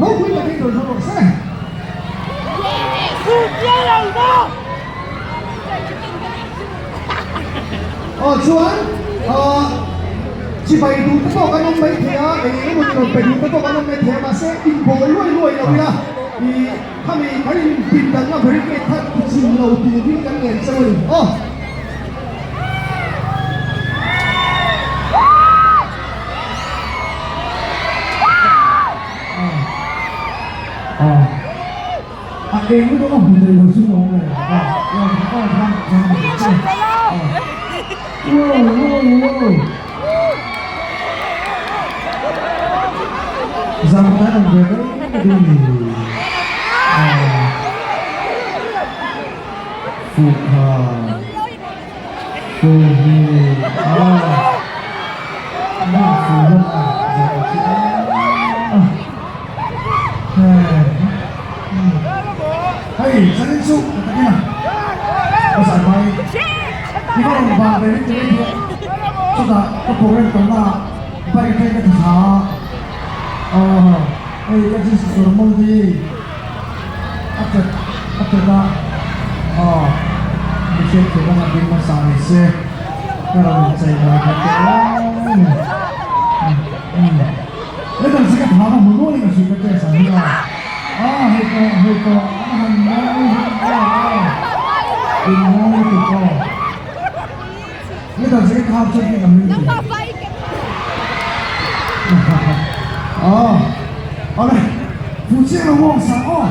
Ropui takin rawn hmang rawh se. Aw chuan aw chibai duh te pawh kan awm mai thei a, eng eng emaw ni rawn pe duh te pawh kan awm mai thei a, mahse inbawl luai luai lo ila ih khami kan inpindanna barricade kha tichim lo turin kan ngen cheu a ni. Aw. A eng lutuk a hmu thei lo chu awm lo a lo tha tha tha Wow wow wow Zam tan ang ve mai ka duh ni Fukha Fuhi a fu hlawm a zam chu a Hei zanin chu ka takin a ka zai mai i va rawn vang ve min ti mai thei chutah ka program kalna ah bike atangin ka ti thla a aw hei ka jeans kawr mawlh te hi a chat a chat a aw mi hriat thiam anga ding hmasa ni se ka rawn inchei mawi khat teh reng a ni. Hetan sika tha na hmu nual in a hrilh ka test ang hi a a hei tawh hei tawh a han mawi hi a a in mawi lutuk aw hetan sika tha chuan eng ang hi a awle fuh chiang lo maw sang aw.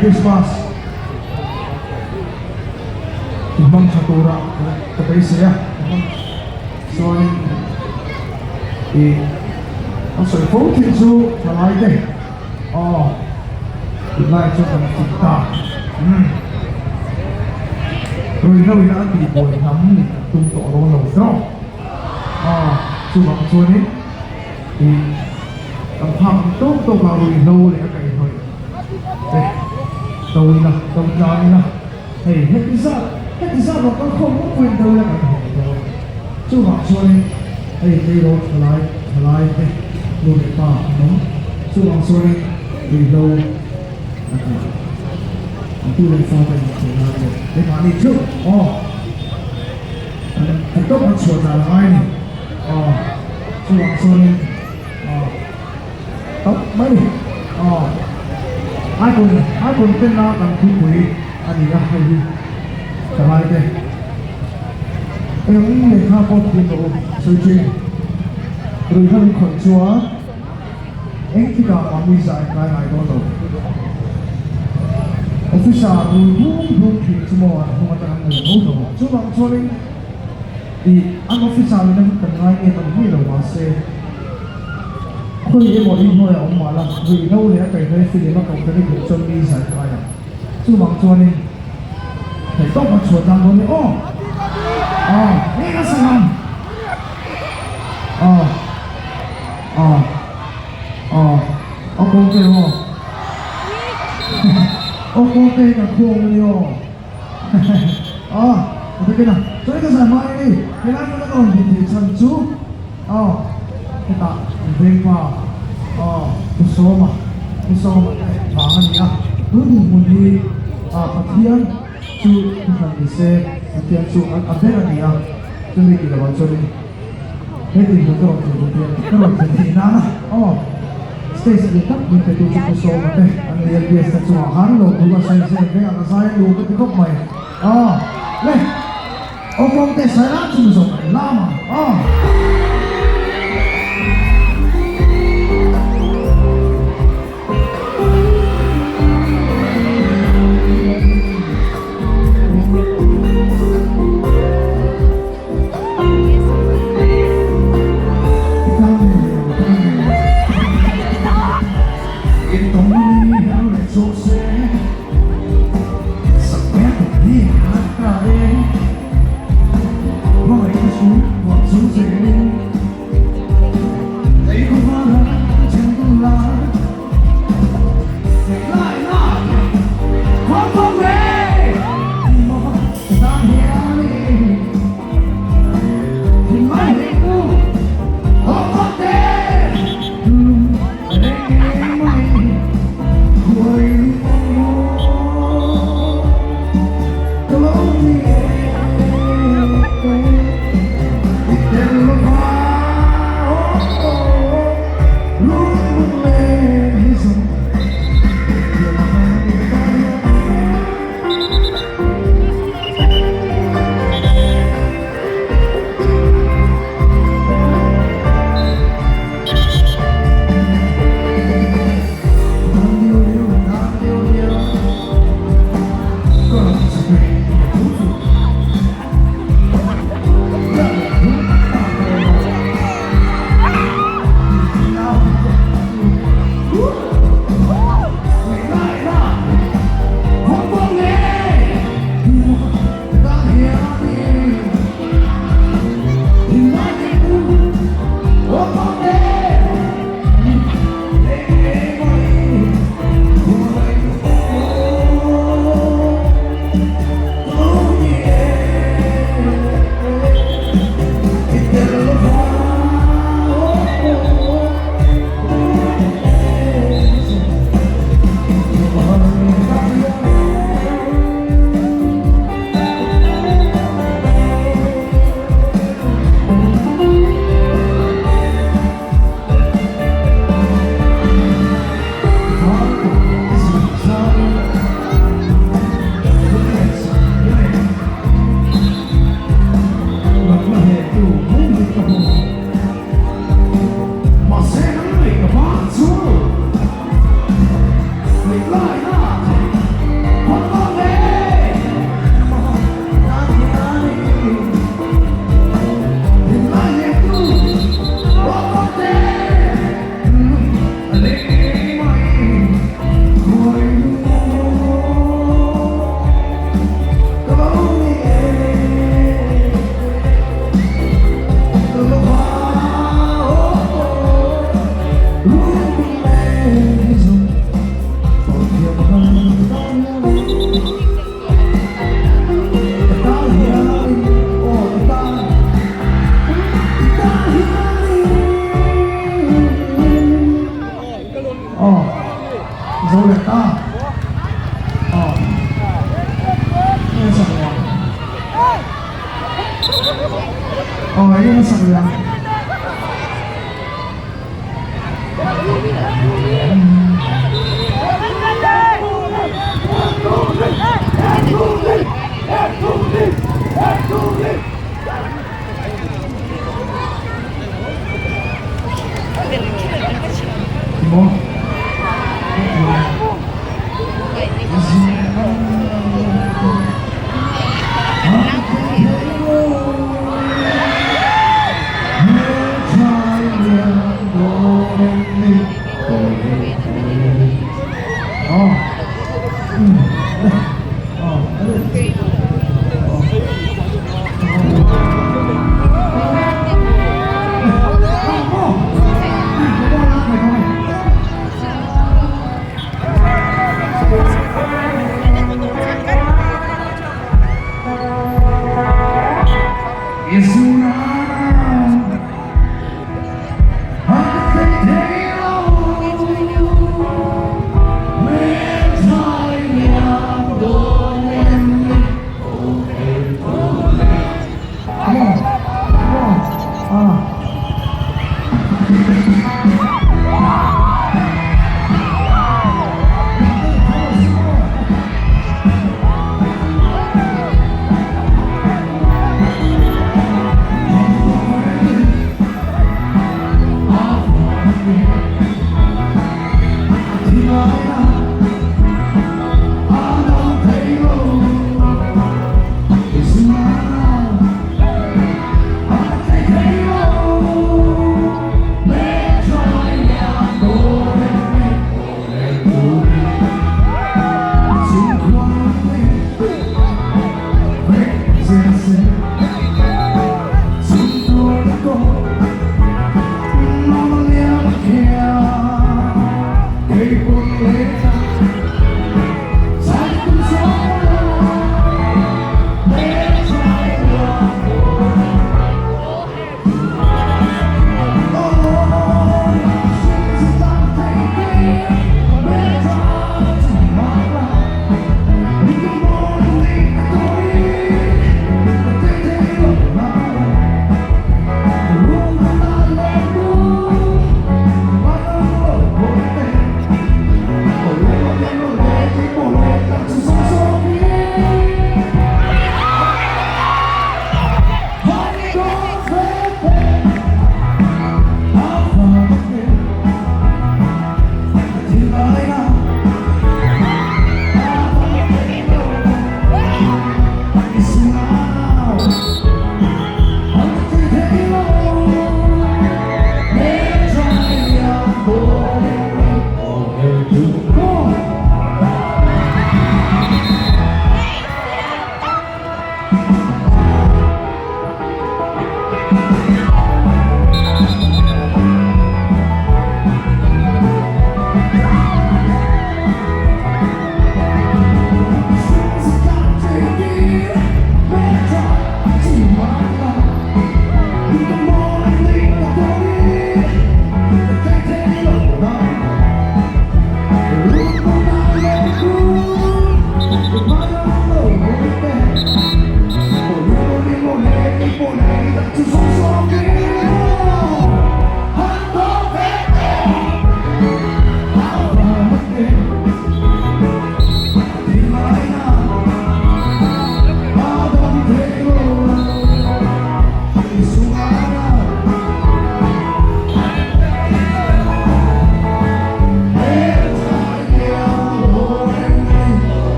Christmas i hmang tha tura ka beisei a, chuanin i an sawi fo thin chu thalai te aw tunlai chuan kan fing ta umm ruihhlo in a tihbuai hnam nih kan tum tawh dawn lo tawh aw chuvang chuanin i kan phak ang tawk tawk a ruihhlo leh a kaihhnawih te do ila do tlang ila hei heti zat heti zat lo kal khawm ngawt pawhin do ila kan hmu ngei dawn chuvang chuanin hei tleirawl thalai thalai te nu leh pa an awm chuvang chuanin ruihhlo a ti an tu leh fa te an inchei nan leh keimahni theuh aw an tawp an chhuah dan a ngai a ni aw chuvang chuanin aw. Tawp mai aw icon icon ten a kan thupui a ni a hei hi thalai te eng lehkha pawh thiam rawh u sawi thin ruihhlo in khawih chuan engtikah mah mi zah in ngai ngai dawn lo officer rui bum bum thin chu maw an hnung atang an ngaih tho tho chuvang chuanin ih an officer in a kan ngai nge man hei lo mahse. Khawi emaw i hnuaiah awm mah la, ruihhlo leh a kaihhnawih film a koh tel i duh chuan mi zai kai ang. Chuvang chuanin theihtawp a chhuah tlang dawn i aw! Aw, eng a salam? Aw, aw, aw, aw kawngte aw. Aw kawngte hi kan khuang a ni aw. Aw, ka ti ken a, chuan ka zai hma in hei helai hmun a ka rawn din theih chhan chu aw hetah an veng pa aw Pu Sawma, Pu Sawma te vang a ni a, tun dinhmun hi ah Pathian chu thuhran ni se, Pathian chu a ber a ni a, chumi tih lovah chuanin he dinhmun ka rawn thlen theih ka rawn thlen theih nana aw. Stage lian tak min petu chu Pu Sawma te an ni LBS te chungah khan lo thu a sawi zel vek a ka zai a nuam ka ti khawp mai aw le aw kawngte sai lam chu mi zawk an lam ang aw. Aw eng emaw sak leh ang.